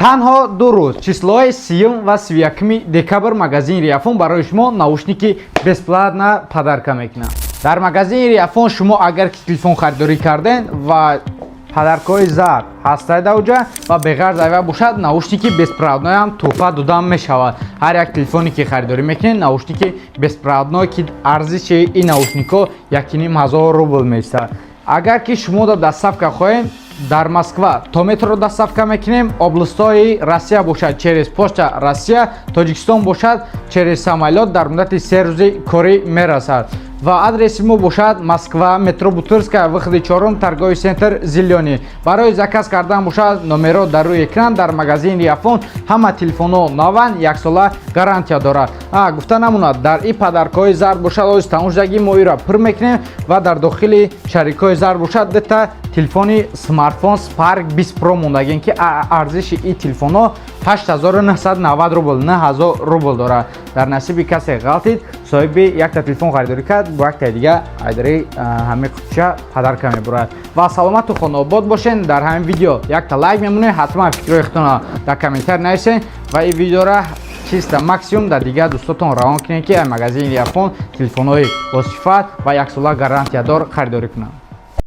Танҳо 2 рӯз, числои 30-ум ва 31-уми декабр, магазини Риафон барои шумо наушники бесплатно подарка мекунад. Дар магазини Риафон шумо агар ки телефон харидорӣ карден ва подаркҳои зард ҳастад ауҷа ва беғарз айва бошад, наушники беспроводной ҳам тӯҳфа дода мешавад. Ҳар як телефоне ки харидорӣ мекунед, наушники беспроводной, ки арзиши ин наушникҳо 1500 рубл меистад. Агар ки шумо да доставка хоҳем, дар Москва то метро доставка мекунем, областҳои Россия бошад, через Почта Россия, Тоҷикистон бошад, через самолёт дар муддати 3 рӯзи корӣ мерасад. Ва адреси мо бошад: Москва, метро Бутырская, выходи чорум, торговый центр «Зелёный». Барои заказ кардан бошад, номеро дар рӯи экран. Дар магазини Риафон ҳама телефонҳо наванд, яксола гарантия дорад. Гуфта намонад, дар и подаркҳои зард бошад, оз тамом шудагӣ, мо иро пур мекунем ва дар дохили шарикҳои зард бошад, дута телефони смартфон Spark 20 Pro мондагем, ки арзиши ин телефонҳо 8990 рубл, 9000 рубл дорад. Дар насиби касе ғалтид, соҳиби якта телефон харидорӣ кард, бо яктаи дига айдари ҳамаи қутча подарка мебурад. Ва саломату хонаобод бошен. Дар ҳамин видео якта лайк мемонед, ҳатман фикрҳои худтонро дар комментар нависен ва ин видеора чиста максимум дар дигар дӯстотон равон кунед, ки магазини Риафон телефонҳои босифат ва яксола гарантиядор харидорӣ кунанд.